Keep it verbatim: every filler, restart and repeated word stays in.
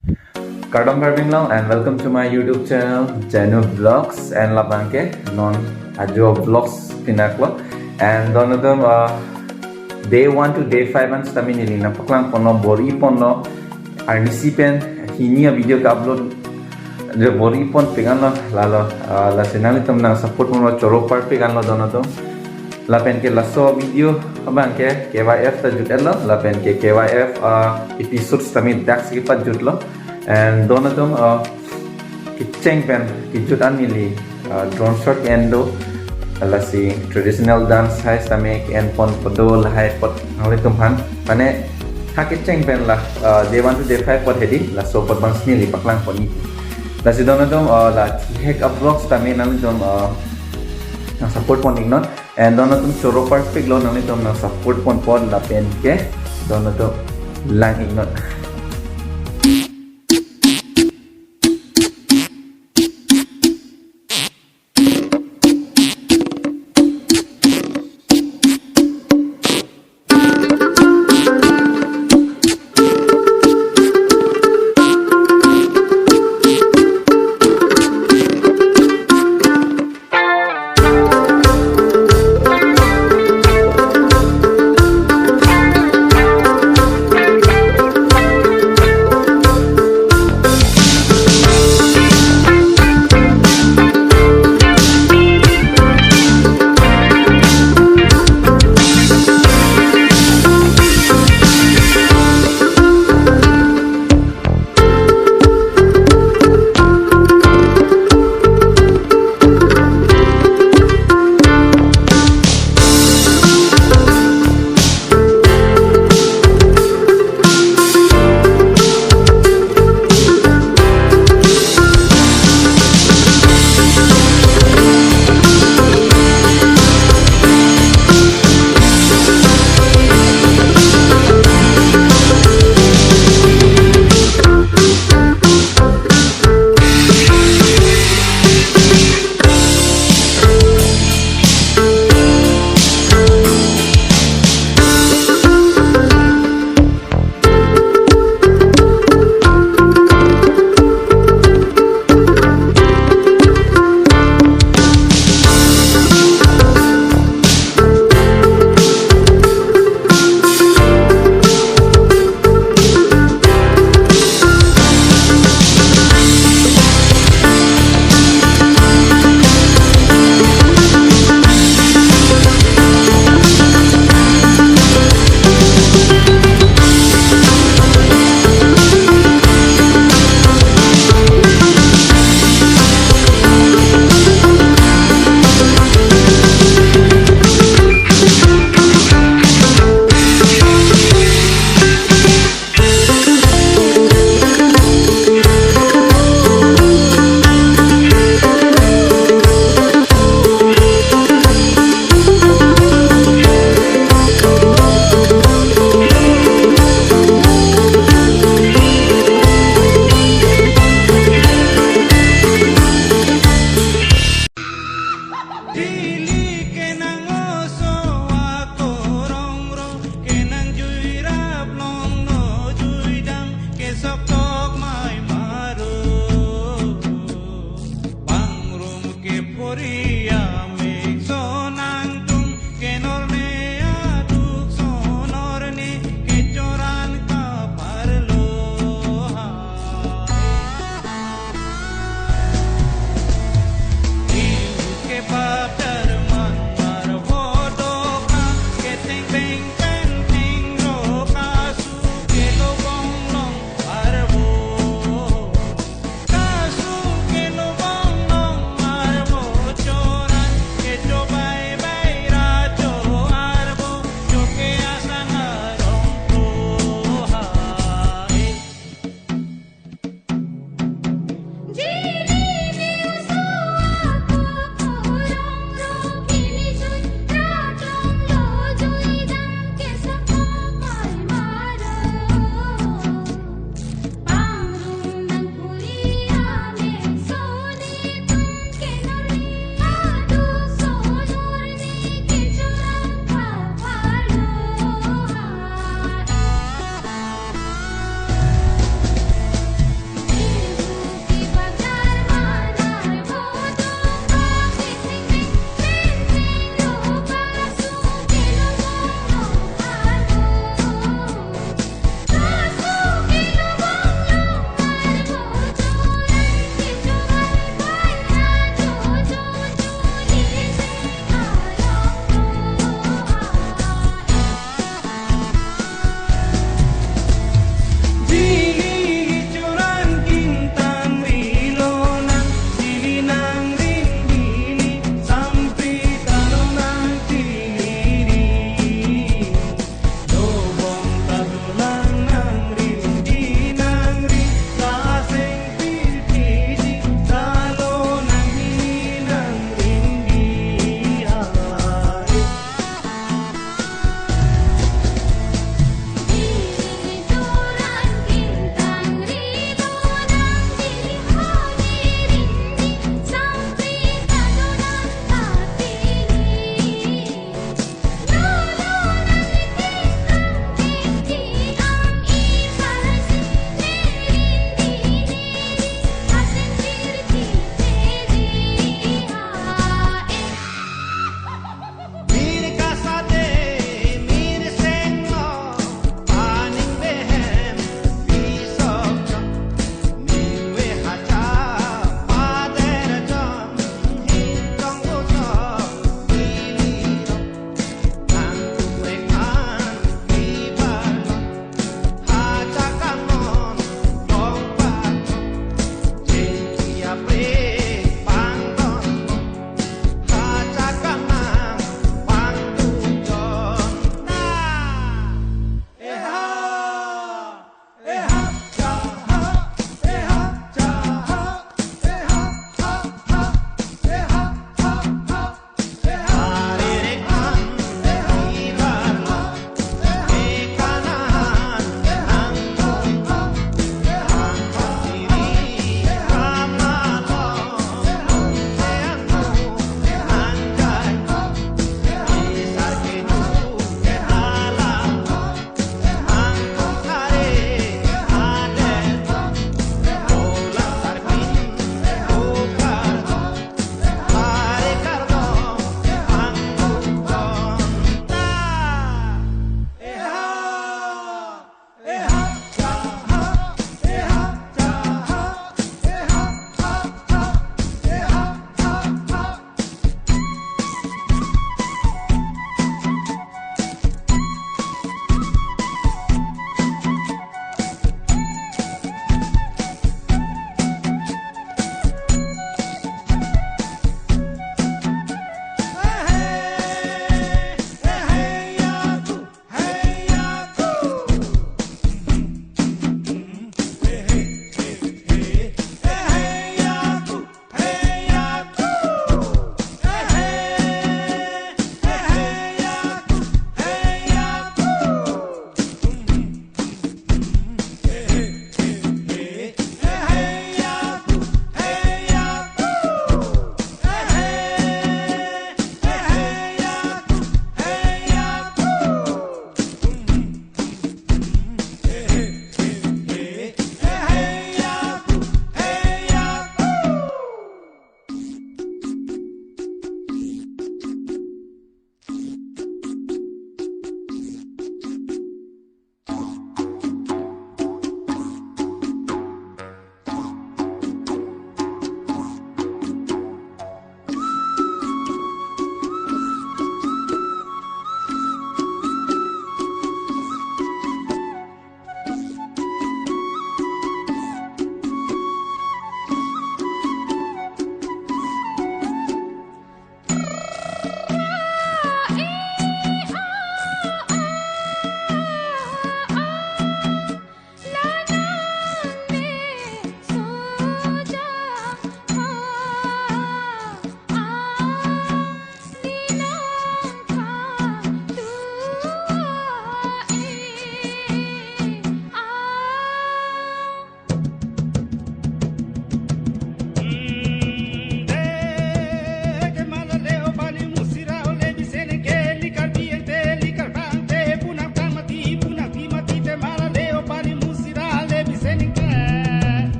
Kardom Karbi Anglong and welcome to my YouTube channel, Janu Vlogs, and labangke non ajo vlogs pinaklo. And don atum, uh, day one to day five an sitame neli nangpaklang ponlo, bor-i ponlo, arnisi pen hini a-video ke-upload, je bor-i ponpik anlo, lalo, uh, lasi nanglitum nangsupport ponlo, choro parpik anlo don atum. Lapen ke laso video abangke K Y F ta jut-etlo, lapen ke K Y F, uh, episode sitame dak si kepajutlo. And don atum, uh, kecheng pen kejut an neli, uh, drone shot ke-en do. Lasi traditional dance hai sitame ke-en ponpo do, lahai apot nanglitum aphan. Mane ha kecheng pen la, uh, day one to day five apot hedi, laso apot abang si neli paklang ponji. Lasi don atum, uh, la thihek a-vlog sitame nanglitum, uh, nangsupport pon-iknon. And don atum choro parpiklo, nanglitum nangsupport ponpo lapen ke don atum lang-iknon. Ili kenang oso ako rong rong, kenang jui rap long no jui dam, kesok tok mai maro. Bang rum ke pori